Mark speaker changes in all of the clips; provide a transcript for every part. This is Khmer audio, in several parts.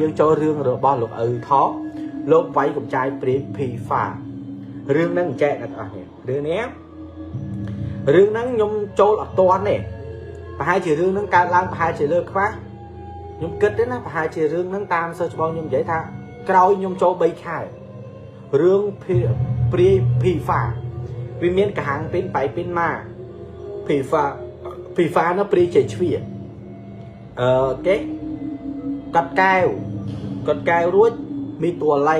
Speaker 1: យើងចូលរឿងរបស់លោកឪថងលោកវាយកំចាយព្រាយភីហ្វារឿងហ្នឹងចែកអ្នកទាំងអស់គ្នារឿងនេះរឿងហ្នឹងខ្ញុំចូលអត់ទាន់ទេប្រហែលជារឿងហ្នឹងកើតឡើងប្រហែលជាលើខ្វះខ្ញុំគិតទេណាប្រហែលជារឿងហ្នឹងតាមសិស្សច្បងខ្ញុំនិយាយថាក្រោយខ្ញុំចូល3ខែរឿងព្រាយភីហ្វាវាមានកហាំងពីនបៃពីនម៉ាភីហ្វាភីហ្វានោះព្រាយជ័យជ្វាអឺគេកាត់កែវកាត់កែវរួចមានតួលៃ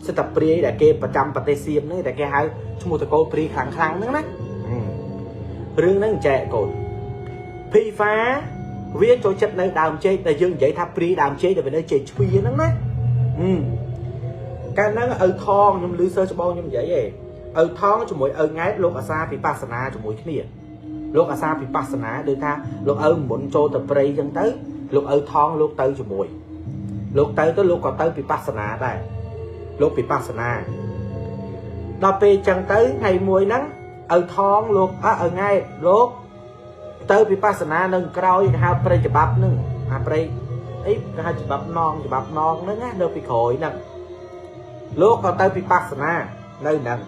Speaker 1: សិតតែព្រាយដែលគេប្រចាំប្រទេសសៀមហ្នឹងដែលគេហៅឈ្មោះតកូលព្រាយខ្លាំងខ្លាំងហ្នឹងណារឿងហ្នឹងចែកកូនភីហ្វាវាចូលចិត្តនៅដើមចេកដែលយើងនិយាយថាព្រាយដើមចេកដែលវានៅចេកជ្វាហ្នឹងណាកាលហ្នឹងឪថងខ្ញុំឮសើច្បងខ្ញុំនិយាយឯងឪថងជាមួយឪង៉ែតលោកអាសាពិបាសនាជាមួយគ្នាលោកអាសាពិបាសនាដូចថាលោកឪមុនចូលទៅព្រៃចឹងទៅលោកឪថងលោកទៅជាមួយលោកទៅទៅលោកក៏ទៅពិបាសនាដែរលោកពិបាសនាដល់ពេលចឹងទៅថ្ងៃមួយហ្នឹងឪថងលោកឪង៉ែតលោកទៅពិបាសនានៅក្រោយគេហៅព្រៃច្បាប់ហ្នឹងអាព្រៃអីគេហៅច្បាប់ណងច្បាប់ណងហ្នឹងណានៅពីក្រោយហ្នឹងលោកក៏ទៅពិបាសនានៅហ្នឹង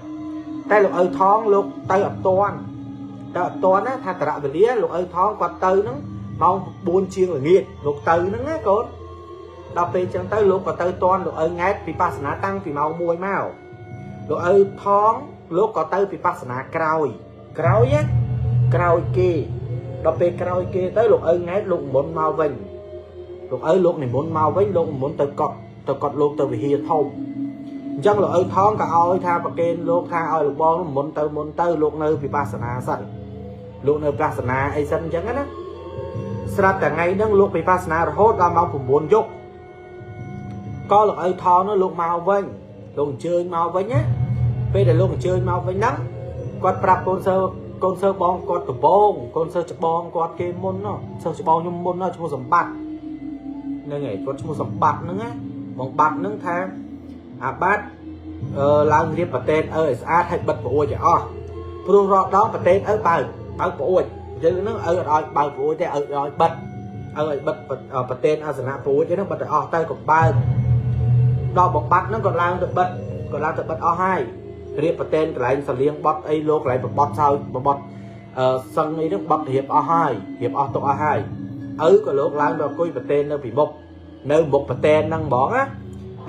Speaker 1: តែលោកឪថងលោកទៅអត់ទាន់ទៅអត់ទាន់ណាថាតរវេលាលោកឪថងគាត់ទៅហ្នឹងម៉ោង4ជាងល្ងាចលោកទៅហ្នឹងណាកូនដល់ពេលចឹងទៅលោកក៏ទៅទាន់លោកឪង៉ែតពិបាសនាតាំងពីម៉ោង1មកលោកឪថងលោកក៏ទៅពិបាសនាក្រោយក្រោយណាក្រោយគេដល់ពេលក្រោយគេទៅលោកឪង៉ែតលោកមុនមកវិញលោកឪលោកនិមន្តមកវិញលោកមុនទៅកត់ទៅកត់លោកទៅវិហារធំអញ្ចឹងលោកឪថងក៏ឲ្យថាប្រគេនលោកថាឲ្យលោកបងមុនទៅមុនទៅលោកនៅពិបាសនាសិនលោកនៅប្រាសនាអីសិនអញ្ចឹងណាស្រាប់តែថ្ងៃហ្នឹងលោកពិបាសនារហូតដល់ម៉ោង9យប់ក៏លោកឪថងនោះលោកមកវិញលោកអញ្ជើញមកវិញណាពេលដែលលោកអញ្ជើញមកវិញហ្នឹងគាត់ប្រាប់កូនសិស្សកូនសិស្សបងគាត់ដំបងកូនសិស្សច្បងគាត់គេមុននោះសិស្សច្បងខ្ញុំមុននោះឈ្មោះសម្បត្តិហ្នឹងហើយគាត់ឈ្មោះសម្បត្តិហ្នឹងណាបងបាត់ហ្នឹងថាអាបាត់ឡើងរៀបប្រទេសឪឲ្យស្អាតឲ្យបិទប្រួចឲ្យអស់ព្រោះរាល់ដងប្រទេសឪបើកបើកប្រួចយើងហ្នឹងឪអត់ឲ្យបើកប្រួចទេឪឲ្យបិទឪឲ្យបិទប្រទេសអាសនៈប្រួចហ្នឹងបិទឲ្យអស់ទៅកុំបើកដល់បំបត្តិហ្នឹងក៏ឡើងទៅបិទក៏ឡើងទៅបិទអស់ហើយរៀបប្រទេសកន្លែងសលៀងបត់អីលោកកន្លែងបត់សោយបត់សឹងអីហ្នឹងបត់រៀបអស់ហើយរៀបអស់ទុកអស់ហើយឪក៏លោកឡើងទៅអង្គុយប្រទេសនៅពីមុខនៅមុខប្រទេសហ្នឹងហ្មងណា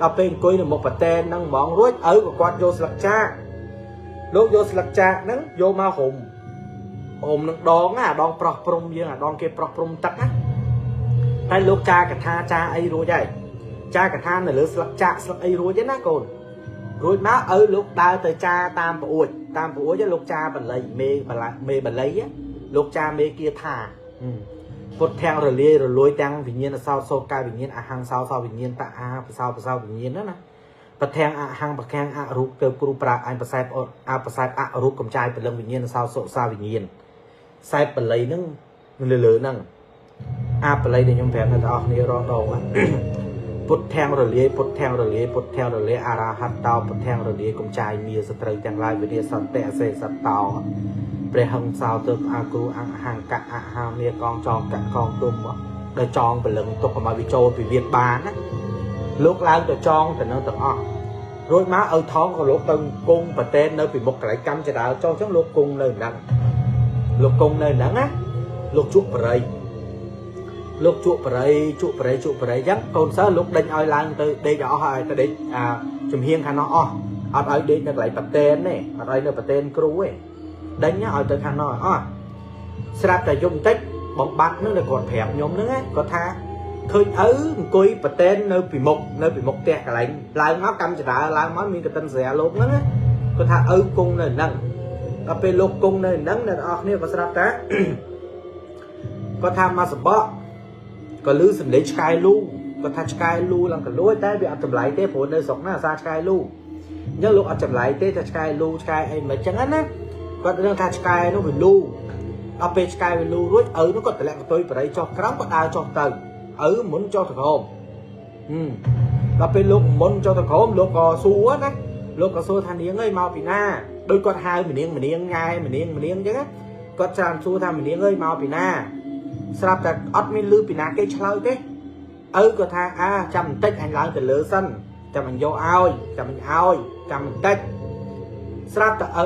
Speaker 1: ដល់ពេលអង្គុយនៅមុខប្រទេសហ្នឹងហ្មងរួចឪក៏គាត់យកស្លឹកចាកលោកយកស្លឹកចាកហ្នឹងយកមករុំរុំនឹងដងណាដងប្រោះព្រំយើងអាដងគេប្រោះព្រំទឹកណាតែលោកចាកថាចាអីរួចហើយចាកថានៅលើស្លឹកចាកស្លឹកអីរួចទេណាកូនរួចមកឪលោកដើរទៅចាតាមប្រួចតាមប្រួចលោកចាបល័យមេបល័យមេបល័យលោកចាមេគាថាពុទ្ធទាំងរលាយរលួយទាំងវិញ្ញាណសោតសោកាយវិញ្ញាណអហង្សោសោវិញ្ញាណតអាបសោបសោវិញ្ញាណណាណាប្រធាំងអហង្សប្រធាំងអរូបទៅគ្រូប្រាអញប្រសែបអប្រសែបអរូបកំចាយព្រលឹងវិញ្ញាណសោសុសាវិញ្ញាណសែបបល័យហ្នឹងលើលើហ្នឹងអាបល័យដែលខ្ញុំប្រាប់អ្នកទាំងអស់គ្នារងដងពុទ្ធទាំងរលាយពុទ្ធទាំងរលាយពុទ្ធទាំងរលាយអរហន្តោពុទ្ធទាំងរលាយកំចាយមាសត្រូវទាំងឡាយវិនិសន្តិអសេសតោព្រះហឹងសោទៅអាគ្រូអហង្កៈអហាមាកងចងកៈកងទុំដែលចងព្រលឹងទុកកុំឲ្យវាចូលពីវៀតបានណាលោកឡើងទៅចងទៅនឹងទាំងអស់រួចមកឪថងក៏លោកទៅគង់ប្រទេសនៅពីមុខកន្លែងកម្មចដាលចុះអញ្ចឹងលោកគង់នៅហ្នឹងលោកគង់នៅហ្នឹងណាលោកជក់បរិយលោកជក់បរិយជក់បរិយជក់បរិយអញ្ចឹងកូនសិស្សលោកដេញឲ្យឡើងទៅដេកឲ្យអស់ឲ្យទៅដេកអាចំហៀងខាងនោះអស់អត់ឲ្យដេកនៅកន្លែងប្រទេសទេអត់ឲ្យនៅប្រទេសគ្រូទេដេញឲ្យទៅខាងនោះអស់ស្រាប់តែយំបន្តិចបងបាត់ហ្នឹងដែលគាត់ប្រាប់ខ្ញុំហ្នឹងណាគាត់ថាឃើញឪអង្គុយប្រទេសនៅពីមុខនៅពីមុខផ្ទះកន្លែងឡើងមកកម្មចរាឡើងមកមានកតិនស្រាលោកហ្នឹងណាគាត់ថាឪគង់នៅហ្នឹងដល់ពេលលោកគង់នៅហ្នឹងអ្នកនរគ្នាក៏ស្រាប់តែគាត់ថាមកសបកក៏លឺសំឡេងឆ្កែលូគាត់ថាឆ្កែលូឡើងកលួយតែវាអត់ចម្លែកទេព្រោះនៅស្រុកណាអាសាឆ្កែលូអញ្ចឹងលោកអត់ចម្លែកទេថាឆ្កែលូឆ្កែអីមិនអញ្ចឹងណាគាត់រឿងថាឆ្កែនោះវាលូដល់ពេលឆ្កែវាលូរួចឪនោះគាត់តម្លាក់កតុយបរិយចុះក្រោមគាត់ដើរចុះទៅឪមុនចុះទៅក្រោមដល់ពេលលោកមុនចុះទៅក្រោមលោកក៏សួរណាលោកក៏សួរថានាងអើយមកពីណាដោយគាត់ហៅម្នាងម្នាងញ៉ែម្នាងម្នាងអញ្ចឹងគាត់ច្រើនសួរថាម្នាងអើយមកពីណាស្រាប់តែអត់មានលឺពីណាគេឆ្លើយទេ ឪក៏ថាអាចាំបន្តិចអញឡើងទៅលើសិនចាំអញយកឲ្យចាំអញឲ្យចាំបន្តិចស្រាប់តែឪ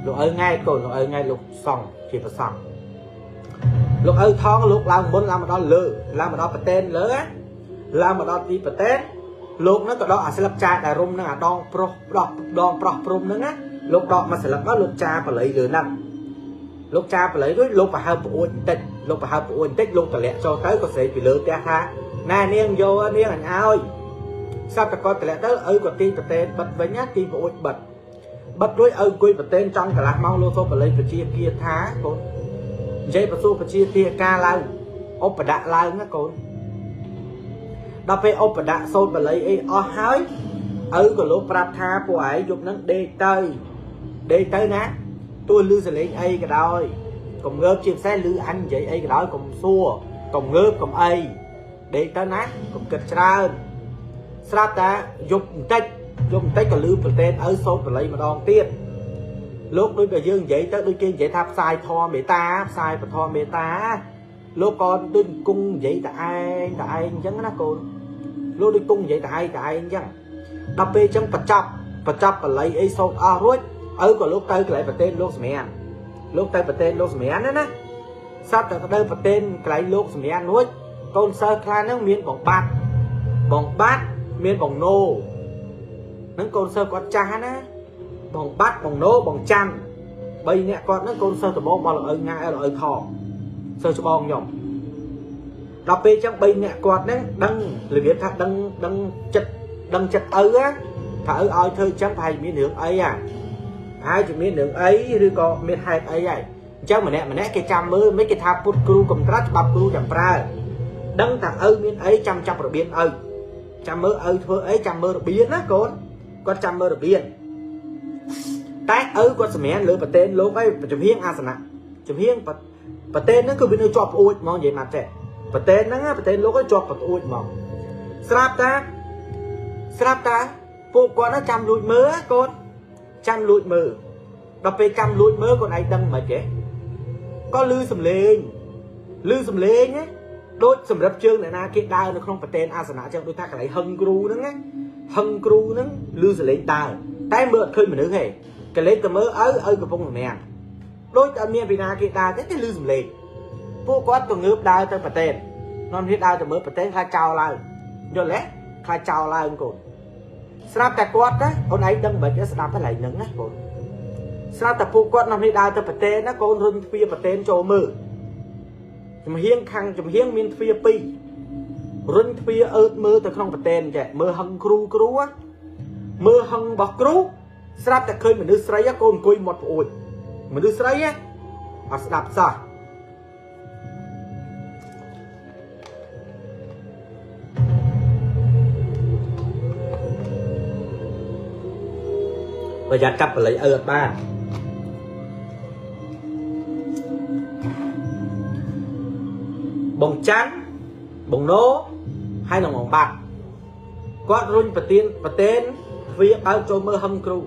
Speaker 1: លោកឪង៉ែតកូនលោកឪង៉ែតលោកសង្ឃជាប្រសង់លោកឪថងលោកឡើងមុនឡើងមកដល់លើឡើងមកដល់ប្រទេនលើឡើងមកដល់ទីប្រទេនលោកហ្នឹងក៏ដកអាស្លឹកចាដែលរុំហ្នឹងអាដងប្រុសដងប្រុសព្រំហ្នឹងណាលោកដកមកស្លឹកមកលោកចាបល័យលើហ្នឹងលោកចាបល័យរួចលោកប្រហើបប្អួចបន្តិចលោកប្រហើបប្អួចបន្តិចលោកតម្លាក់ចូលទៅក៏ស្រែកពីលើផ្ទះថាណែនាងយកនាងអញឲ្យសត្វតកតម្លាក់ទៅឪក៏ទីប្រទេនបិទវិញណាទីប្អួចបិទបិទរួចឪអង្គុយប្រទេនចង់កន្លះម៉ោងលោកសូបល័យប្រជាគាថាកូននិយាយប្រសូប្រជាទាការឡើងឧបដៈឡើងណាកូនដល់ពេលឧបដៈសូត្របល័យអីអស់ហើយឪក៏លោកប្រាប់ថាពួកឯងយប់ហ្នឹងដេកទៅដេកទៅណាទោះឮសលេងអីក៏ដោយកុំងើបជាពិសេសឮអញនិយាយអីក៏ដោយកុំសួរកុំងើបកុំអីដេកទៅណាកុំគិតច្រើនស្រាប់តែយប់បន្តិចយប់បន្តិចក៏ឮប្រទេនឪសូត្របល័យម្ដងទៀតលោកដូចតែយើងនិយាយទៅដូចគេនិយាយថាផ្សាយធម៌មេត្តាផ្សាយពធមេត្តាលោកក៏ដូចគង់និយាយតែឯងតែឯងអញ្ចឹងណាកូនលោកដូចគង់និយាយតែឯងតែឯងអញ្ចឹងដល់ពេលអញ្ចឹងបញ្ចប់បល័យអីសូត្រអស់រួចឪក៏លោកទៅកន្លែងប្រទេនលោកសម្រានលោកទៅប្រទេនលោកសម្រានណាសត្វតែទៅប្រទេនកន្លែងលោកសម្រានរួចកូនសិស្សខ្លះហ្នឹងមានបងបាត់បងបាត់មានបងណូហ្នឹងកូនសិស្សគាត់ចាស់ណាបងបាត់បងណូបងច័ន្ទ3នាក់គាត់ហ្នឹងកូនសិស្សដំបងរបស់លោកឪងាលោកឪថងសិស្សច្បងខ្ញុំដល់ពេលអញ្ចឹង3នាក់គាត់ហ្នឹងដឹងរបៀបថាដឹងចិត្តដឹងចិត្តឪណាថាឪឲ្យធ្វើអញ្ចឹងប្រហែលមានរឿងអីហ่ะប្រហែលជាមានរឿងអីឬក៏មានហេតុអីហើយអញ្ចឹងម្នាក់ម្នាក់គេចាំមើលមិនគេថាពុតគ្រូកំត្រាច់ច្បាប់គ្រូចាំប្រើដឹងថាឪមានអីចាំចាប់របៀបឪចាំមើលឪធ្វើអីចាំមើលរបៀបណាកូនគាត់ចាំមើលរបៀបតែឪគាត់សម្រានលើប្រទេនលោកអីចំហៀងអាសនៈចំហៀងប្រទេនហ្នឹងគឺវានៅជាប់ប្អួចហ្មងនិយាយមកចេះប្រទេនហ្នឹងប្រទេនលោកឯងជាប់ប្អួចហ្មងស្រាប់តាពួកគាត់ហ្នឹងចាំលួចមើលកូនចាំលួចមើលដល់ពេលចាំលួចមើលកូនឯងដឹងមិនទេក៏លឺសំឡេងលឺសំឡេងណាដូចសម្រាប់ជើងអ្នកណាគេដើរនៅក្នុងប្រទេនអាសនៈចឹងដូចថាកន្លែងហឹងគ្រូហ្នឹងណាហឹងគ្រូហ្នឹងលឺសំឡេងដើរតែមើលអត់ឃើញមនុស្សទេកលេចទៅមើលឪកំពុងសម្រានដូចអត់មានពីណាគេដើរទេតែលឺសំឡេងពួកគាត់ទៅងើបដើរទៅប្រទេននាំគ្នាដើរទៅមើលប្រទេនខ្លាចចោលឡើងយល់ទេខ្លាចចោលឡើងកូនស្រាប់តែគាត់ណាអូនឯងដឹងមិនស្ដាប់កន្លែងហ្នឹងណាកូនស្រាប់តែពួកគាត់នាំគ្នាដើរទៅប្រទេនណាកូនរុញទ្វារប្រទេនចូលមើលចំហៀងខាងចំហៀងមានទ្វារពីររុញទ្វារអើតមើលទៅក្នុងប្រទេនចេះមើលហឹងគ្រូគ្រូមើលហឹងរបស់គ្រូស្រាប់តែឃើញមនុស្សស្រីកូនអង្គុយមាត់ប្អួចមនុស្សស្រីអត់ស្ដាប់សោះប្រយ័ត្នកាប់បល័យឪអត់បានបងច័ន្ទបងណូហើយនឹងបងបាត់គាត់រុញប្រទៀនប្រទេនទ្វារបើកចូលមើលហឹងគ្រូ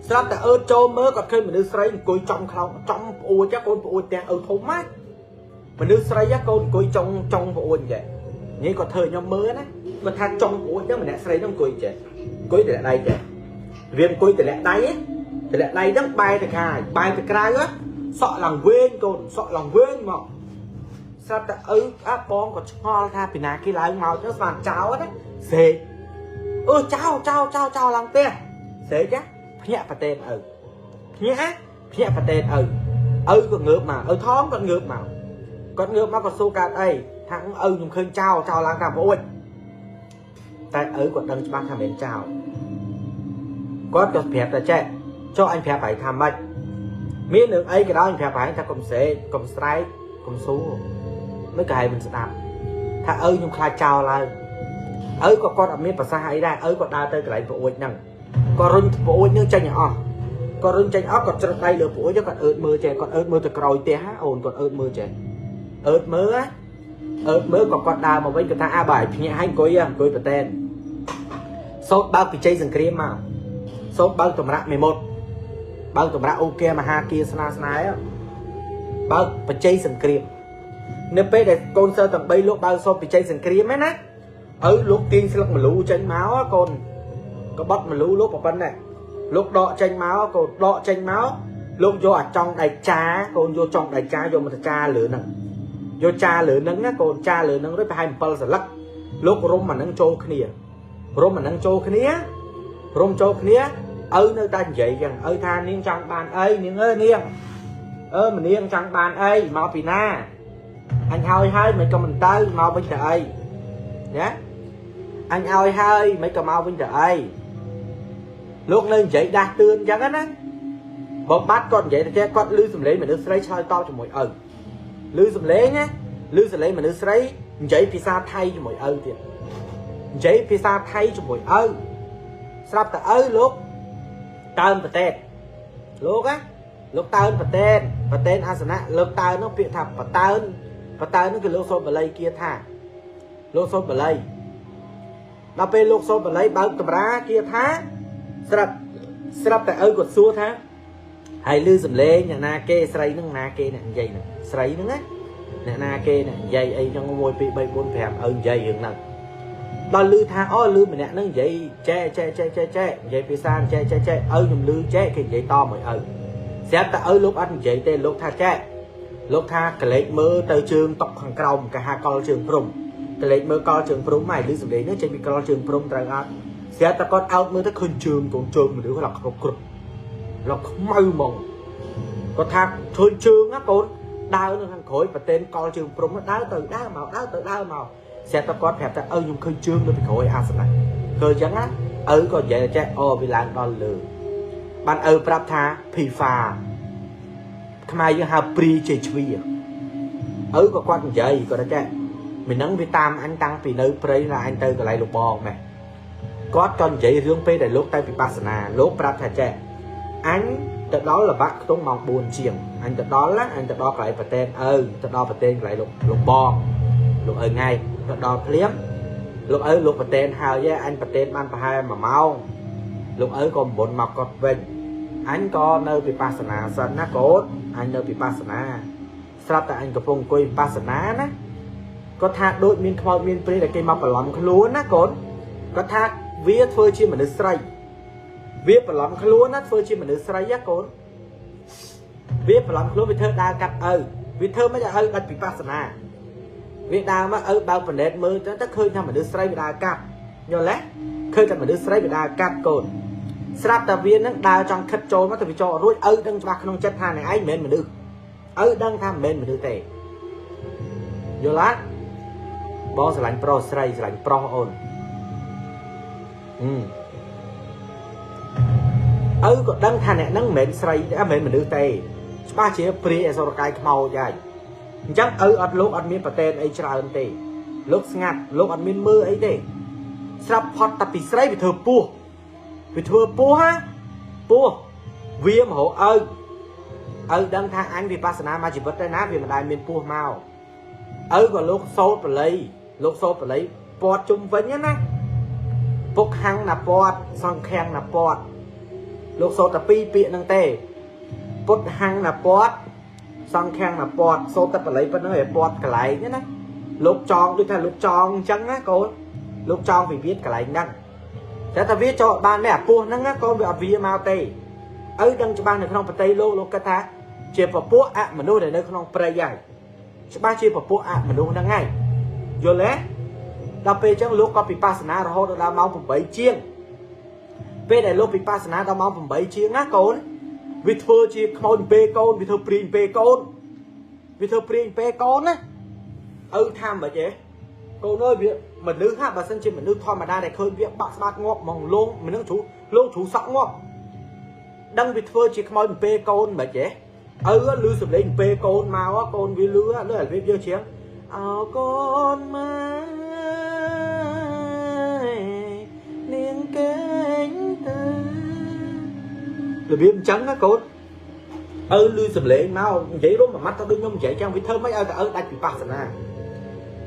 Speaker 1: ស្រាប់តែអើតចូលមើលគាត់ឃើញមនុស្សស្រីអង្គុយចំខ្លោងចំប្អួចកូនប្អួចទាំងឪធំណាមនុស្សស្រីកូនអង្គុយចុងចុងប្អួចចេះនេះគាត់ធ្វើខ្ញុំមើលណាគាត់ថាចុងប្អួចហ្នឹងម្នាក់ស្រីហ្នឹងអង្គុយចេះអង្គុយតម្លាក់ដៃចេះវាអង្គុយតម្លាក់ដៃតម្លាក់ដៃហ្នឹងបែរទៅខាយបែរទៅក្រៅសក់ឡើងវែងកូនសក់ឡើងវែងមកស្រាប់តែឪអាបងក៏ឆ្ងល់ថាពីណាគេឡើងមកទៅស្មានចោលណាស្រេកអឺចោលចោលចោលចោលឡើងផ្ទះស្រេកណាភ្ញាក់ប្រទេនឪភ្ញាក់ប្រទេនឪឪក៏ងើបមកឪថងគាត់ងើបមកគាត់ងើបមកក៏សួរកើតអីថាឪខ្ញុំឃើញចោលចោលឡើងតាមប្អួចតែឪគាត់ដឹងច្បាស់ថាមិនមែនចោលគាត់ក៏ប្រាប់តែចេះចុះអញប្រាប់ឯងថាម៉េចមានរឿងអីក៏ដោយអញប្រាប់ឯងថាកុំស្រែកកុំស្រែកកុំសួរមិនក៏ឲ្យមិនស្ដាប់ថាឪខ្ញុំខ្លាចចោលឡើងឪក៏គាត់អត់មានប្រសាសន៍អីដែរឪគាត់ដើរទៅកន្លែងប្អួចហ្នឹងគាត់រុញប្អួចហ្នឹងចេញឲ្យអស់គាត់រុញចេញអស់គាត់ច្រឹកដៃលើប្អួចគាត់អើតមើលចេះគាត់អើតមើលទៅក្រោយផ្ទះអូនគាត់អើតមើលចេះអើតមើលអើតមើលក៏គាត់ដើរមកវិញគាត់ថាអាបើឲ្យភ្ញាក់ឲ្យអង្គុយអង្គុយប្រតែនសូត្របើកពិជ័យសង្គ្រាមមកសូត្របើកតម្រាក់មេមត់បើកតម្រាក់អូគាមហាគាស្នាស្នេហ៍បើកបច្ចេយសង្គ្រាម នៅពេលដែលកូនសិស្សទាំង3លោកបើសូត្រពិជ័យសង្គ្រាមហ្នឹងណាឪលោកទាញស្លឹកម្លូចេញមកកូនកបត់ម្លូលោកប៉ុណ្ណេះលោកដកចេញមកកូនដកចេញមកលោកយកអាចង់ដៃចាកូនយកចង់ដៃចាយកមកចាលើហ្នឹងយកចាលើហ្នឹងណាកូនចាលើហ្នឹងរួចប្រហែល7សន្លឹកលោករំអាហ្នឹងចូលគ្នារំអាហ្នឹងចូលគ្នារំចូលគ្នាឪនៅតែនិយាយចឹងឪថានាងចង់បានអីនាងអើយនាងអើមនាងចង់បានអីមកពីណាអញឲ្យហើយមិនក៏មិនទៅមកវិញទៅអីណាអញឲ្យហើយមិនក៏មកវិញទៅអីលោកនៅនិយាយដាស់តឿនចឹងណាបើបាត់គាត់និយាយទៅគាត់ឮសំឡេងមនុស្សស្រីឆ្លើយតបជាមួយឪឮសំឡេងណាឮសំឡេងមនុស្សស្រីនិយាយភាសាថៃជាមួយឪទៀតនិយាយភាសាថៃជាមួយឪស្រាប់តែឪលោកតើនប្រទេសលោកណាលោកតើនប្រទេសប្រទេសអាសនៈលោកតើននោះពាក្យថាបតើនបតើននោះគឺលោកសូត្របល័យគាថាលោកសូត្របល័យដល់ពេលលោកសូត្របល័យបើកតម្រាគាថាស្រាប់តែឪគាត់សួរថាហើយឮសំឡេងអ្នកណាគេស្រីនឹងណាគេអ្នកនិយាយនឹងស្រីនឹងណាអ្នកណាគេអ្នកនិយាយអីចឹង1 2 3 4 5ឪនិយាយរឿងហ្នឹងដល់ឮថាអូឮម្នាក់ហ្នឹងនិយាយចែចែចែចែចែនិយាយភាសាចែចែចែឪខ្ញុំឮចែគេនិយាយតមួយឪស្រាប់តែឪលោកអត់និយាយទេលោកថាចែលោកថាកលេចមើលទៅជើងតុកខាងក្រោមគេហៅកលជើងព្រំកលេចមើលកលជើងព្រំហើយឮសំឡេងហ្នឹងចេញពីកលជើងព្រំត្រូវអត់ស្រាប់តែគាត់អោតមើលទៅឃើញជើងកូនជើងមនុស្សគាត់គ្រប់គ្រប់លោកខ្មៅហ្មងគាត់ថាឃើញជើងណាកូនដើរនៅខាងក្រោយប្រទេនកលជើងព្រំដើរទៅដើរមកដើរទៅដើរមកស្រាប់តែគាត់ប្រាប់ថាឪខ្ញុំឃើញជើងនៅពីក្រោយអាសនៈឃើញចឹងណាឪក៏និយាយចេះអូវាឡើងដល់លើបានឪប្រាប់ថាភីហ្វាខ្មែរយើងហៅព្រីជេជ្វីឪក៏គាត់និយាយគាត់ថាចេះមិនហ្នឹងវាតាមអញតាំងពីនៅព្រៃណាអញទៅកន្លែងលោកបងម៉េះគាត់ក៏និយាយរឿងពេលដែលលោកទៅវិបស្សនាលោកប្រាប់ថាចេះអញទៅដល់លបាក់ខ្ទង់ម៉ោង4ជាងអញទៅដល់ណាអញទៅដល់កន្លែងប្រទេសឪទៅដល់ប្រទេសកន្លែងលោកបងលោកឪថ្ងៃទៅដល់ភ្លាមលោកឪលោកប្រទេសហើយអញប្រទេសបានប្រហែល1ម៉ោងលោកឪក៏មុនមកគាត់វិញអញក៏នៅវិបស្សនាសិនណាកូនអញនៅវិបស្សនាស្រាប់តែអញកំពុងអង្គុយវិបស្សនាណាគាត់ថាដូចមានខ្មោចមានព្រាយដែលគេមកបន្លំខ្លួនណាកូនគាត់ថាវាធ្វើជាមនុស្សស្រីវាបន្លំខ្លួនណាធ្វើជាមនុស្សស្រីណាកូនវាបន្លំខ្លួនវាធ្វើដើរកាត់ឪវាធ្វើមិនឲ្យឪដាច់វិបស្សនាវាដើរមកឪបើកប្រណេតមើលទៅឃើញថាមនុស្សស្រីវាដើរកាត់យល់ទេឃើញតែមនុស្សស្រីវាដើរកាត់កូនស្រាប់តែវានឹងដើរចង់ខិតចូលមកទៅវាចូលរួចឪដឹងច្បាស់ក្នុងចិត្តថាអ្នកឯងមិនមែនមនុស្សឪដឹងថាមិនមែនមនុស្សទេយល់ទេបងស្រឡាញ់ប្រុសស្រីស្រឡាញ់ប្រុសអូនឪក៏ដឹងថាអ្នកហ្នឹងមិនមែនស្រីមិនមែនមនុស្សទេច្បាស់ជាព្រាយអសុរកាយខ្មោចហើយអញ្ចឹងឪអត់លោកអត់មានប្រទេសអីច្រើនទេលោកស្ងាត់លោកអត់មានមើលអីទេស្រាប់ផុតតែពីស្រីវាធ្វើពោះវាធ្វើពោះហ่าពោះវាមករកឪឪដឹងថាអញវិបស្សនាមកជីវិតដែរណាវាមិនដែលមានពោះមកឪក៏លោកសូត្របល័យលោកសូត្របល័យពាត់ជុំវិញណាពុកខាំងណាពាត់សង្ខាំងណាពាត់លោកសូត្រតែពីរពាក្យហ្នឹងទេពុទ្ធហាំងណាពាត់សង្ខាំងណាពាត់សូត្រតែបល័យប៉ុណ្្នឹងឯងពាត់កន្លែងណាលោកចងដូចថាលោកចងអញ្ចឹងណាកូនលោកចងវិវាទកន្លែងហ្នឹងតែថាវាចូលបានមែនអាពោះហ្នឹងណាកូនវាអត់វាមកទេឪដឹងច្បាស់នៅក្នុងប្រទេសលោកលោកគិតថាជាពពួកអមនុស្សដែលនៅក្នុងព្រៃហើយច្បាស់ជាពពួកអមនុស្សហ្នឹងហើយយល់ទេដល់ពេលអញ្ចឹងលោកក៏ពិបស្សនារហូតដល់ម៉ោង8ជាងពេលដែលលោកពិបស្សនាដល់ម៉ោង8ជាងណាកូនវាធ្វើជាខ្មោចពេកូនវាធ្វើព្រីងពេកូនវាធ្វើព្រីងពេកូនណាឪថាមិនទេកូនអើយវាមនុស្សហ่ะបើសិនជាមនុស្សធម្មតាដែលឃើញវាបាក់ស្បាតងាប់ហ្មងលងមនុស្សជ្រូលោកជ្រូសក់ងាប់ដឹងវាធ្វើជាខ្មោចពេកូនមិនទេឪឮសំឡេងពេកូនមកកូនវាលឺលើឲ្យវាយើងច្រៀងអោកូនម៉ែនាងកេងទៅរបៀបអញ្ចឹងណាកូនឪឮសំឡេងមកនិយាយរួមមួយម៉ាត់ទៅដូចខ្ញុំនិយាយចឹងវាធ្វើមិនឲ្យតែឪដាច់វិបស្សនា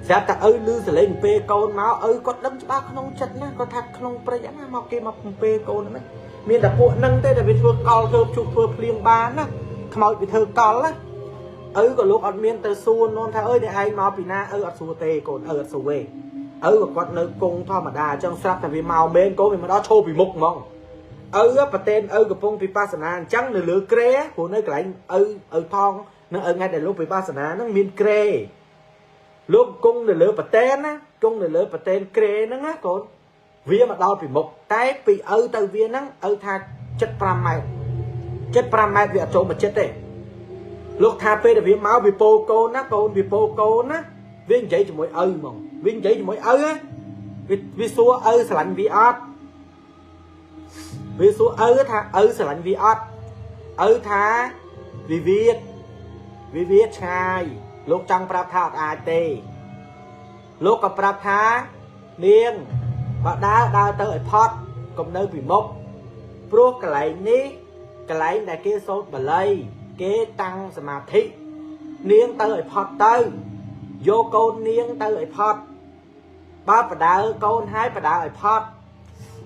Speaker 1: ស្រាប់តែឪឮសំឡេងពេកូនមកឪគាត់ដឹងច្បាស់ក្នុងចិត្តណាគាត់ថាក្នុងព្រៃណាមកគេមកពេកូនហ្នឹងមានតែពួកហ្នឹងទេដែលវាធ្វើកលធ្វើជុះធ្វើភ្លៀងបានណាខ្មោចវាធ្វើកលណា ឪក៏លោកអត់មានទៅសួរនាំថាអើយអ្នកឯងមកពីណាឪអត់សួរទេកូនឪអត់សួរទេឪក៏គាត់នៅគង់ធម្មតាអញ្ចឹងស្រាប់តែវាមកមែនកូនវាមកដល់ឈោពីមុខហ្មងឪប្រតេនឪកំពុងពិបាសនាអញ្ចឹងនៅលើក្រែព្រោះនៅកន្លែងឪថងនឹងឪថ្ងៃដែលលោកពិបាសនាហ្នឹងមានក្រែលោកគង់នៅលើប្រតេនណាគង់នៅលើប្រតេនក្រែហ្នឹងណាកូនវាមកដល់ពីមុខតែពីឪទៅវាហ្នឹងឪថា75ម៉ែត្រ75ម៉ែត្រវាអត់ចូលមកចិត្តទេលោកថាពេលដែលវាមកវាពោកូនណាកូនវាពោកូនណាវានិយាយជាមួយឪហ្មងវានិយាយជាមួយឪណាវាសួរឪស្រឡាញ់វាអត់វាសួរឪថាឪស្រឡាញ់វាអត់ឪថាវិវាទឆ្ងាយលោកចង់ប្រាប់ថាអត់អាចទេលោកក៏ប្រាប់ថានាងបើដើរទៅឲ្យផុតកុំនៅពីមុខព្រោះកន្លែងនេះកន្លែងដែលគេសូត្របាលីគេតាំងសមាធិនាងទៅឲ្យផុតទៅយកកូននាងទៅឲ្យផុតបើបដើកូនហើយបដើឲ្យផុត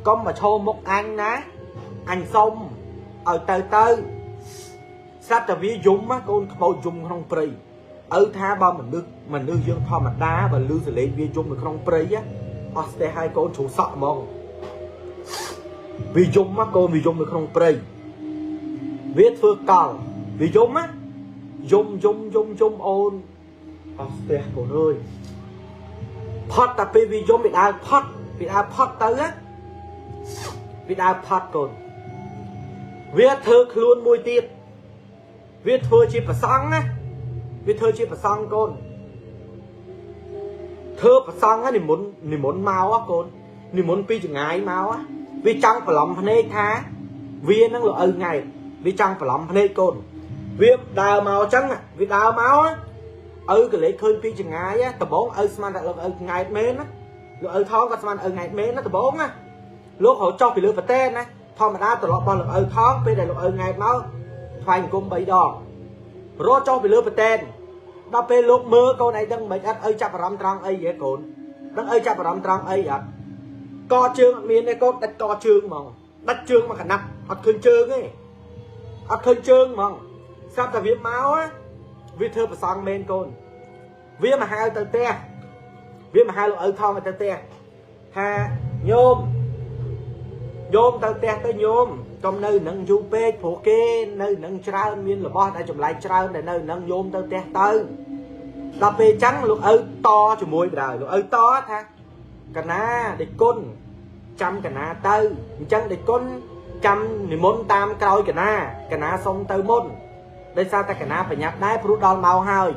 Speaker 1: កុំមកឈោមុខអញណាអញសុំឲ្យទៅស្រាប់តែវាយំណាកូនខ្មោចយំក្នុងព្រៃឪថាបើមនុស្សយើងធម្មតាបើលឺសលេងវាយំនៅក្នុងព្រៃអស់ស្ទះហើយកូនជ្រុះសក់ហ្មងវាយំណាកូនវាយំនៅក្នុងព្រៃវាធ្វើកលវាយំណាយំយំយំយំអូនអស់ស្ទះកូនអើយផុតតែពេលវាយំវាដើរផុតវាដើរផុតទៅណាវាដើរផុតកូនវាធ្វើខ្លួនមួយទៀតវាធ្វើជាប្រសង់ណាវាធ្វើជាប្រសង់កូនធ្វើប្រសង់និមន្តមកកូននិមន្តពីចងាយមកវាចង់ប្រឡំភ្នែកថាវានឹងលោកឪង៉ែតវាចង់ប្រឡំភ្នែកកូនវាដើរមកអញ្ចឹងវាដើរមកឪក៏លេចឃើញពីចងាយដំបងឪស្មានតែលោកឪង៉ែតមែនណាលោកឪថងក៏ស្មានឪង៉ែតមែនណាដំបងណាលោករត់ចុះពីលើប្រទេណាធម្មតាត្រឡប់របស់លោកឪថងពេលដែលលោកឪង៉ែតមកថ្វាយអង្គម3ដងរត់ចុះពីលើប្រទេដល់ពេលលោកមើលកូនឯងដឹងមិនអត់ឪចាប់អារម្មណ៍ត្រង់អីហ៎កូនដឹងឪចាប់អារម្មណ៍ត្រង់អីអត់កជើងអត់មានទេកូនដាច់កជើងហ្មងដាច់ជើងមកកណាត់អត់ឃើញជើងទេអត់ឃើញជើងហ្មងស្រាប់តែវាមកវាធ្វើប្រសងមែនកូនវាមកហៅទៅផ្ទះវាមកហៅលោកឪថងទៅផ្ទះថាញោមញោមទៅផ្ទះទៅញោមកុំនៅនឹងយូរពេកព្រោះគេនៅនឹងច្រើនមានរបស់ដែលចម្លែកច្រើនដែលនៅនឹងញោមទៅផ្ទះទៅដល់ពេលចឹងលោកឪតជាមួយបណ្ដោយលោកឪតថាកណាដេចគុណចាំកណាទៅអញ្ចឹងដេចគុណចាំនិមន្តតាមក្រោយកណាកណាសុំទៅមុនដោយសារតែកណាប្រញាប់ដែរព្រោះដល់មកហើយ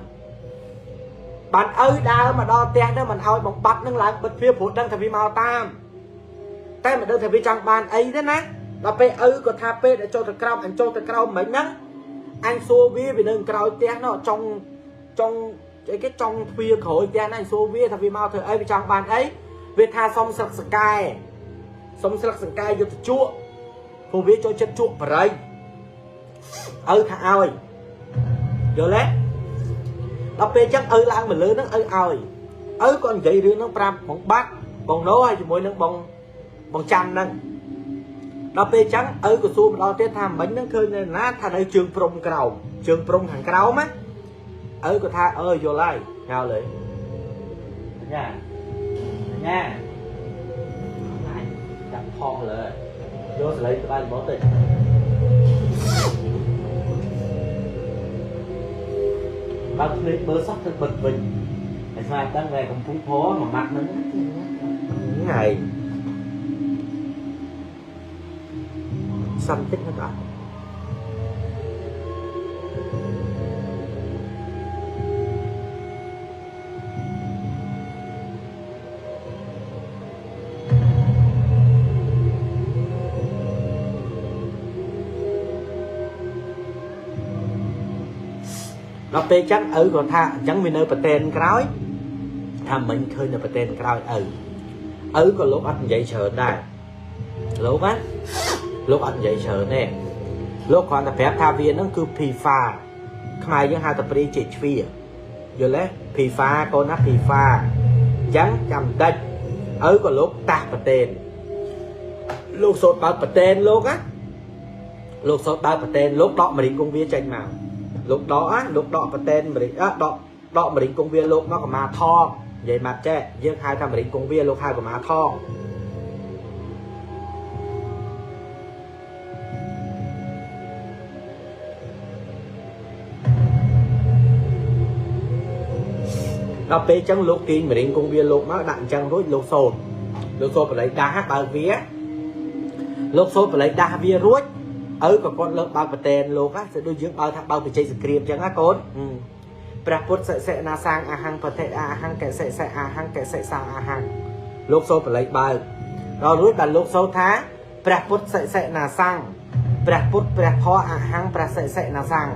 Speaker 1: បានឪដើរមកដល់ផ្ទះហ្នឹងមិនឲ្យបងបាត់នឹងឡើងបិទទ្វារព្រោះដឹងថាវាមកតាមតែមិនដឹងថាវាចង់បានអីទេណាដល់ពេលឪក៏ថាពេលដែលចូលទៅក្រោមអញចូលទៅក្រោមមិនហ្នឹងអញសួរវាវានៅក្រោយផ្ទះនោះចង់ចង់អីគេចង់ទ្វារក្រោយផ្ទះហ្នឹងអញសួរវាថាវាមកធ្វើអីវាចង់បានអីវាថាសុំស្លឹកសង្កែសុំស្លឹកសង្កែយកទៅជក់ព្រោះវាចូលចិត្តជក់បរិយឪថាឲ្យយល់ទេដល់ពេលចឹងឪឡើងមកលើហ្នឹងឪឲ្យឪក៏និយាយរឿងហ្នឹងប្រាប់បងបាត់បងណូហើយជាមួយនឹងបងចាំហ្នឹងដល់ពេលចឹងឪក៏សួរម្ដងទៀតថាមិញហ្នឹងឃើញនៅណាថានៅជើងព្រំក្រោមជើងព្រំខាងក្រោមណាឪក៏ថាអើយល់ហើយញ៉ៅលើញ៉ាញ៉ាចាប់ផងលើយកសលេងក្បាលរបស់តិចបើភ្លេចមើលសោះទៅបិទវិញហើយស្មានដឹងតែកំពុងផមួយម៉ាត់ហ្នឹងថ្ងៃសំតិចមកអត់ដល់ពេលចឹងឪក៏ថាអញ្ចឹងវានៅប្រទេនក្រោយថាមិញឃើញនៅប្រទេនក្រោយឪក៏លោកអត់និយាយច្រើនដែរលោកណាលោកអត់និយាយច្រើនទេលោកគ្រាន់តែប្រាប់ថាវានឹងគឺ FIFA ខ្មែរយើងហៅថាព្រាយចេកជ្វាយល់ទេ FIFA កូនណា FIFA អញ្ចឹងចាំតិចឪក៏លោកតាស់ប្រទេនលោកសូត្របើកប្រទេនលោកណាលោកសូត្របើកប្រទេនលោកដកម្រីគង់វាចេញមក លោកដកណាលោកដកប្រតែនមរិញដកដកមរិញគង់វាលោកមកកម្មាថងនិយាយមកចេះយើងហៅថាមរិញគង់វាលោកហៅកម្មាថងដល់ពេលចឹងលោកទាញមរិញគង់វាលោកមកដាក់អញ្ចឹងរួចលោកសូត្រលោកសូត្របល័យដាស់បើកវាលោកសូត្របល័យដាស់វារួចឪក៏គាត់លើកបើកប្រតែនលោកណាដូចយើងបើថាបើកបច្ចេកសង្គ្រាមចឹងណាកូនព្រះពុទ្ធសិសិណាសាងអាហង្គបតិអាហង្គកសិសិអាហង្គកសិសាអាហង្គលោកសូត្របល័យបើកដល់រួចបាទលោកសូត្រថាព្រះពុទ្ធសិសិណាសាងព្រះពុទ្ធព្រះធម៌អាហង្គព្រះសិសិណាសាង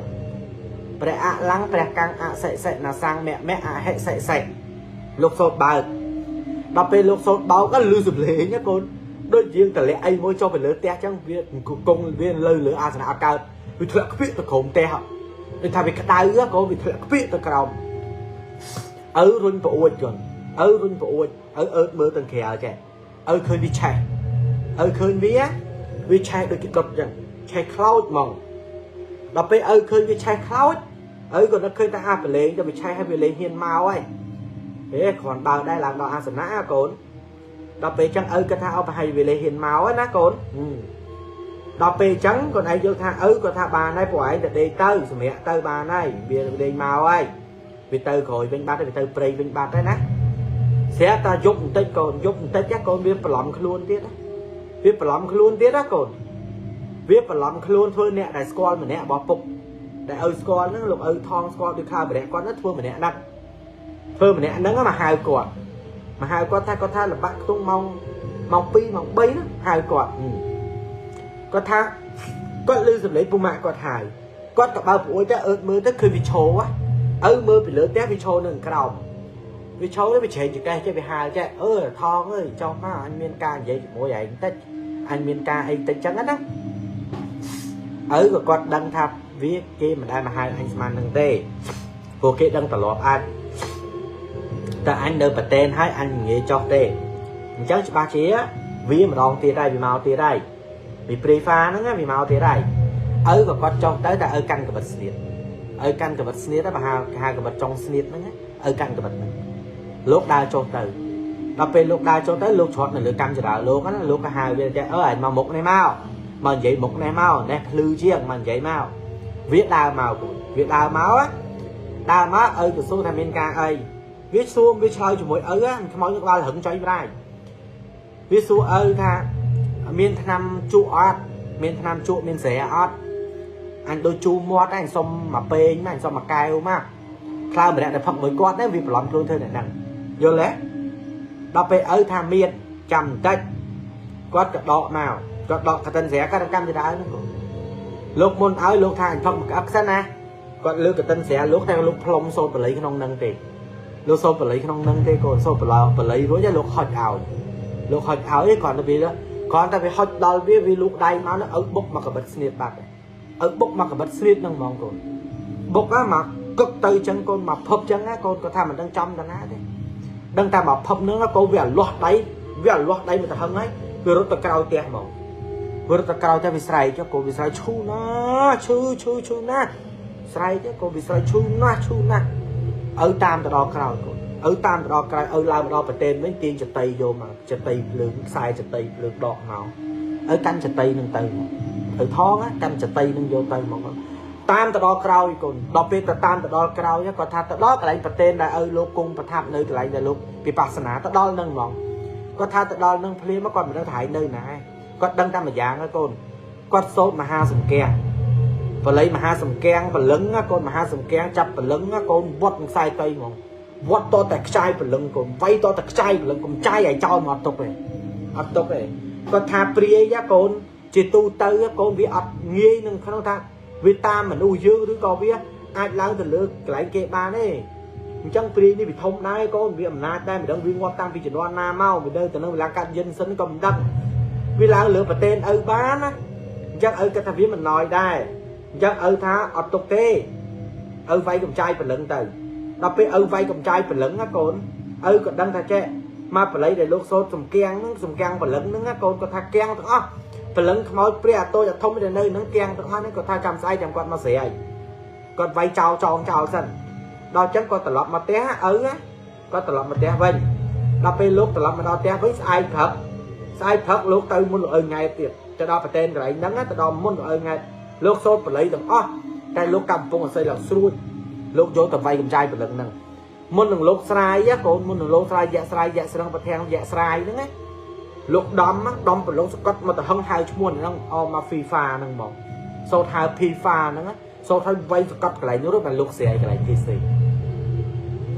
Speaker 1: ព្រះអលង្ព្រះកាំងអសិសិណាសាងមៈមៈអហិសិសិលោកសូត្របើកដល់ពេលលោកសូត្របោកក៏លឺសំឡេងណាកូនដូចយើងតម្លាក់អីមួយចុះទៅលើផ្ទះចឹងវាគង់វាលើលើអាសនៈអត់កើតវាធ្លាក់ខ្ពៀកទៅក្រោមផ្ទះដូចថាវាក្តៅកូនវាធ្លាក់ខ្ពៀកទៅក្រោមឪរុញប្អួចកូនឪរុញប្អួចឪអើតមើលទាំងក្រៅចេះឪឃើញវាឆេះឪឃើញវាឆេះដូចគេដុតចឹងឆេះខ្លោចហ្មងដល់ពេលឪឃើញវាឆេះខ្លោចឪក៏នឹកឃើញថាអាប្រឡែងទៅវាឆេះហើយវាលេងហ៊ានមកហើយហេគ្រាន់បើដែរឡើងដល់អាសនៈកូនដល់ពេលចឹងឪគាត់ថាអោប្រហែលវាលេងហ៊ានមកហើយណាកូនដល់ពេលចឹងកូនឯងយល់ថាឪគាត់ថាបានហើយពួកឯងទៅដេកទៅសម្រាប់ទៅបានហើយវាលេងមកហើយវាទៅក្រោយវិញបាត់ហើយវាទៅព្រៃវិញបាត់ហើយណាស្រាប់តែយប់បន្តិចកូនយប់បន្តិចកូនវាបន្លំខ្លួនទៀតណាវាបន្លំខ្លួនទៀតណាកូនវាបន្លំខ្លួនធ្វើអ្នកដែលស្គាល់ម្នាក់របស់ពុកដែលឪស្គាល់ហ្នឹងលោកឪថងស្គាល់ដូចខាវរៈគាត់ហ្នឹងធ្វើម្នាក់ហ្នឹងធ្វើម្នាក់ហ្នឹងមកហៅគាត់មកហៅគាត់ថាគាត់ថាលំបាក់ខ្ទង់ម៉ោង2ម៉ោង3ណាហៅគាត់គាត់ថាគាត់ឮសំឡេងពុកម៉ាក់គាត់ហៅគាត់ក៏បើកប្អួយទៅអើតមើលទៅឃើញវាឈរឪមើលពីលើផ្ទះវាឈរនៅក្រោមវាឈរទៅវាច្រែងចកេះចេះវាហៅចេះអឺថងអើយចុះមកអញមានការនិយាយជាមួយឯងតិចអញមានការអីតិចចឹងណាឪក៏គាត់ដឹងថាវាគេមិនដែលមកហៅអញស្មាននឹងទេព្រោះគេដឹងត្រឡប់អញតែអញនៅប្រតែនហើយអញមិនងាយចុះទេអញ្ចឹងច្បាស់ជាវាម្ដងទៀតហើយវាមកទៀតហើយពីព្រីហ្វាហ្នឹងវាមកទៀតហើយឪក៏គាត់ចុះទៅតែឪកាន់កបិតស្នៀតឪកាន់កបិតស្នៀតបើហៅកបិតចុងស្នៀតហ្នឹងឪកាន់កបិតហ្នឹងលោកដើរចុះទៅដល់ពេលលោកដើរចុះទៅលោកច្រត់នៅលើកម្មចរាលោកណាលោកក៏ហៅវាចេះអើឯងមកមុខនេះមកមកនិយាយមុខនេះមកនេះភ្លឺជាងមកនិយាយមកវាដើរមកកូនវាដើរមកដើរមកឪក៏សួរថាមានការអីវាសួរវាឆ្លើយជាមួយឪខ្មោចក្បាលរឹងចុយប្រាយវាសួរឪថាមានថ្នាំជក់អត់មានថ្នាំជក់មានស្រែអត់អញដូចជូរមាត់អញសុំមកពេងមកអញសុំមកកែវមកខ្លោម្នាក់ដែលផឹកមួយគាត់ហ្នឹងវាបន្លំខ្លួនធ្វើអ្នកហ្នឹងយល់ទេដល់ពេលឪថាមានចាំបន្តិចគាត់ក៏ដកមកគាត់ដកកតិនស្រែគាត់កម្មចរាហ្នឹងកូនលោកមុនឲ្យលោកថាអញផឹកមកក្អឹកសិនណាគាត់លើកកតិនស្រែលោកតែលោកផ្លុំសូត្របល័យក្នុងហ្នឹងទេលោកសូត្របល័យក្នុងហ្នឹងទេកូនសូត្របល័យរួចហើយលោកហុចឲ្យលោកហុចឲ្យគាត់ទៅវាគ្រាន់តែវាហុចដល់វាវាលូកដៃមកនោះឪបុកមកកបិតស្នៀតបាត់ឪបុកមកកបិតស្នៀតហ្នឹងហ្មងកូនបុកមកកឹកទៅចឹងកូនមកភពចឹងណាកូនគាត់ថាមិនដឹងចំតាណាទេដឹងតែមកភពហ្នឹងកូនវាលាស់ដៃវាលាស់ដៃមកទៅហឹងហើយវារត់ទៅក្រោយផ្ទះហ្មងវារត់ទៅក្រោយផ្ទះវាស្រែកចុះកូនវាស្រែកឈឺណាឈឺឈឺឈឺណាស្រែកកូនវាស្រែកឈឺណាស់ឈឺណាស់ឪតាមទៅដល់ក្រោយកូនឪតាមទៅដល់ក្រោយឪឡើងមកដល់ប្រទេសវិញទាញចតីយកមកចតីភ្លើងខ្សែចតីភ្លើងដកមកឪកាន់ចតីនឹងទៅឪថងកាន់ចតីនឹងយកទៅមកតាមទៅដល់ក្រោយកូនដល់ពេលទៅតាមទៅដល់ក្រោយគាត់ថាទៅដល់កន្លែងប្រទេសដែលឪលោកគង់ប្រថាប់នៅកន្លែងដែលលោកវិបស្សនាទៅដល់នឹងហ្មងគាត់ថាទៅដល់នឹងភ្លាមគាត់មិនដឹងថាឯងនៅណាគាត់ដឹងតែម្យ៉ាងហើយកូនគាត់សូត្រមហាសង្ឃាបល័យមហាសង្ឃាំងព្រលឹងកូនមហាសង្ឃាំងចាប់ព្រលឹងកូនវត្តខ្សែតីហ្មងវត្តតតែខ្ចាយព្រលឹងកូនវាយតតែខ្ចាយព្រលឹងកុំចាយឲ្យចោលមកអត់ទុកទេអត់ទុកទេគាត់ថាព្រាយកូនជាទូទៅកូនវាអត់ងាយនឹងក្នុងថាវាតាមមនុស្សយើងឬក៏វាអាចឡើងទៅលើកន្លែងគេបានទេអញ្ចឹងព្រាយនេះវាធំដែរកូនវាអំណាចដែរមិនដឹងវាងាប់តាំងពីជំនាន់ណាមកវានៅទៅនឹងវេលាកាត់យិនសិនក៏មិនដឹងវាឡើងលើប្រទេនឪបានណាអញ្ចឹងឪគាត់ថាវាមិនណយដែរអញ្ចឹងឪថាអត់ទុកទេឪវាយកំចាយព្រលឹងទៅដល់ពេលឪវាយកំចាយព្រលឹងណាកូនឪក៏ដឹងថាចេះមកបល័យដែលលោកសូត្រសំគៀងហ្នឹងសំគៀងព្រលឹងហ្នឹងណាកូនគាត់ថាគៀងទាំងអស់ព្រលឹងខ្មោចព្រះអាតូចអាធំដែលនៅហ្នឹងគៀងទាំងអស់ហ្នឹងគាត់ថាចាំស្អែកចាំគាត់មកស្រែក គាត់វាយចោលចងចោលសិនដល់ចឹងគាត់ត្រឡប់មកផ្ទះឪគាត់ត្រឡប់មកផ្ទះវិញដល់ពេលលោកត្រឡប់មកដល់ផ្ទះវិញស្អែកព្រឹកលោកទៅមុនលោកឪង៉ែតទៀតទៅដល់ប្រទេសកន្លែងហ្នឹងទៅដល់មុនលោកឪង៉ែតលោកសូត្របល័យទាំងអស់តែលោកកំពុងអស័យឡើងស្រួចលោកយកទៅវាយកំចាយព្រលឹងហ្នឹងមុននឹងលោកស្រាយកូនមុននឹងលោកស្រាយយៈស្រាយយៈស្រឹងប្រធាំងយៈស្រាយហ្នឹងណាលោកដំដំប្រឡងសកត់មកទៅហឹងហៅឈ្មោះហ្នឹងអមក FIFA ហ្នឹងហ្មងសូត្រហៅ FIFA ហ្នឹងសូត្រឲ្យវាយសកត់កន្លែងនោះរួចបានលោកស្រាយកន្លែង PC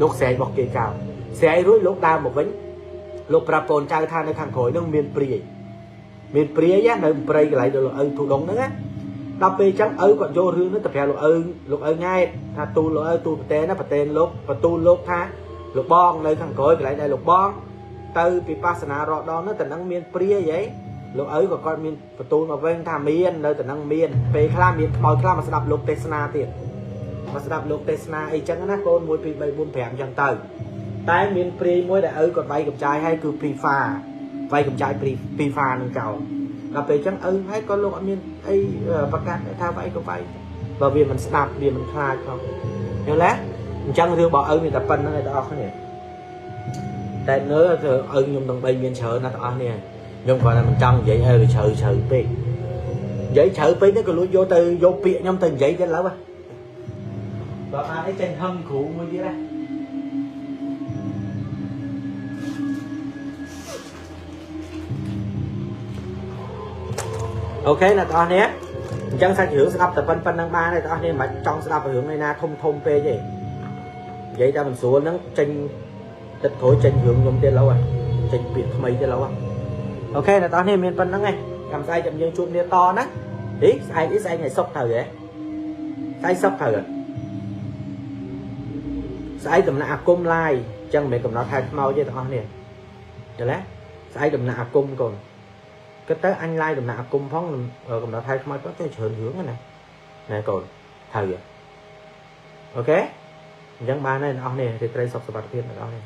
Speaker 1: លោកស្រាយរបស់គេចោលស្រាយរួចលោកដើរមកវិញលោកប្រាប់កូនចៅថានៅខាងក្រោយហ្នឹងមានព្រាយនៅព្រៃកន្លែងលោកឪធូដងហ្នឹងណាដល់ពេលអញ្ចឹងឪគាត់យករឿងនេះទៅប្រាប់លោកឪង៉ែតថាទូលលោកឪទូលប្រទេសណាប្រទេសលោកបន្ទូលលោកថាលោកបងនៅខាងក្រោយកន្លែងដែលលោកបងទៅពិបាសនារដងនោះតំណឹងមានព្រាយហីលោកឪក៏គាត់មានបន្ទូលមកវិញថាមាននៅតំណឹងមានពេលខ្លះមានខ្មោចខ្លះមកស្ដាប់លោកទេសនាទៀតមកស្ដាប់លោកទេសនាអីចឹងណាកូន1 2 3 4 5ចឹងទៅតែមានព្រាយមួយដែលឪគាត់វាយកំចាយឲ្យគឺ FIFA វាយកំចាយ FIFA នឹងចោលដល់ពេលចឹងឪហើយក៏លោកអត់មានអីប្រកាសថាវាយក៏វាយបើវាមិនស្ដាប់វាមិនខ្លាចផងយល់ទេអញ្ចឹងរឿងរបស់ឪមានតែប៉ុណ្្នឹងឯងទាំងអស់គ្នាតែនៅទៅឪខ្ញុំទាំង3មានច្រើនណាស់ទាំងអស់នេះខ្ញុំគ្រាន់តែមិនចង់និយាយឲ្យវាជ្រៅពេកនិយាយជ្រៅពេកនេះក៏លួចយកទៅយកពាក្យខ្ញុំទៅនិយាយទៀតឡើយបើបានអីចេញហឹងគ្រូមួយទៀតណាអូខេអ្នកទាំងអស់នេះអញ្ចឹងសាច់រឿងស្ដាប់តែប៉ុណ្្នឹងបានទេទាំងអស់នេះមិនបាច់ចង់ស្ដាប់រឿងឯណាធំពេកទេនិយាយតែមិនស្រួលហ្នឹងចេញទឹកក្រោយចេញរឿងខ្ញុំទៀតឡើយចេញពាក្យថ្មីទៀតឡើយអូខេអ្នកទាំងអស់នេះមានប៉ុណ្្នឹងឯងចាំស្អែកចាំយើងជួបគ្នាតណាហីស្អែកនេះស្អែកថ្ងៃសុក្រត្រូវហ៎ស្អែកសុក្រត្រូវស្អែកដំណាក់អាគមឡាយអញ្ចឹងមិនមែនកំណត់ខែខ្មោចទេទាំងអស់នេះយល់ទេស្អែកដំណាក់អាគមកូនគិតទៅអញឡាយដំណាក់អាគមផងកំណត់ខែខ្មោចផងទៅច្រើនរឿងណាណែកូនត្រូវអូខេអញ្ចឹងបានហើយអ្នកនរនេះរាត្រីសុខសុវត្ថិភាពអ្នកនរនេះ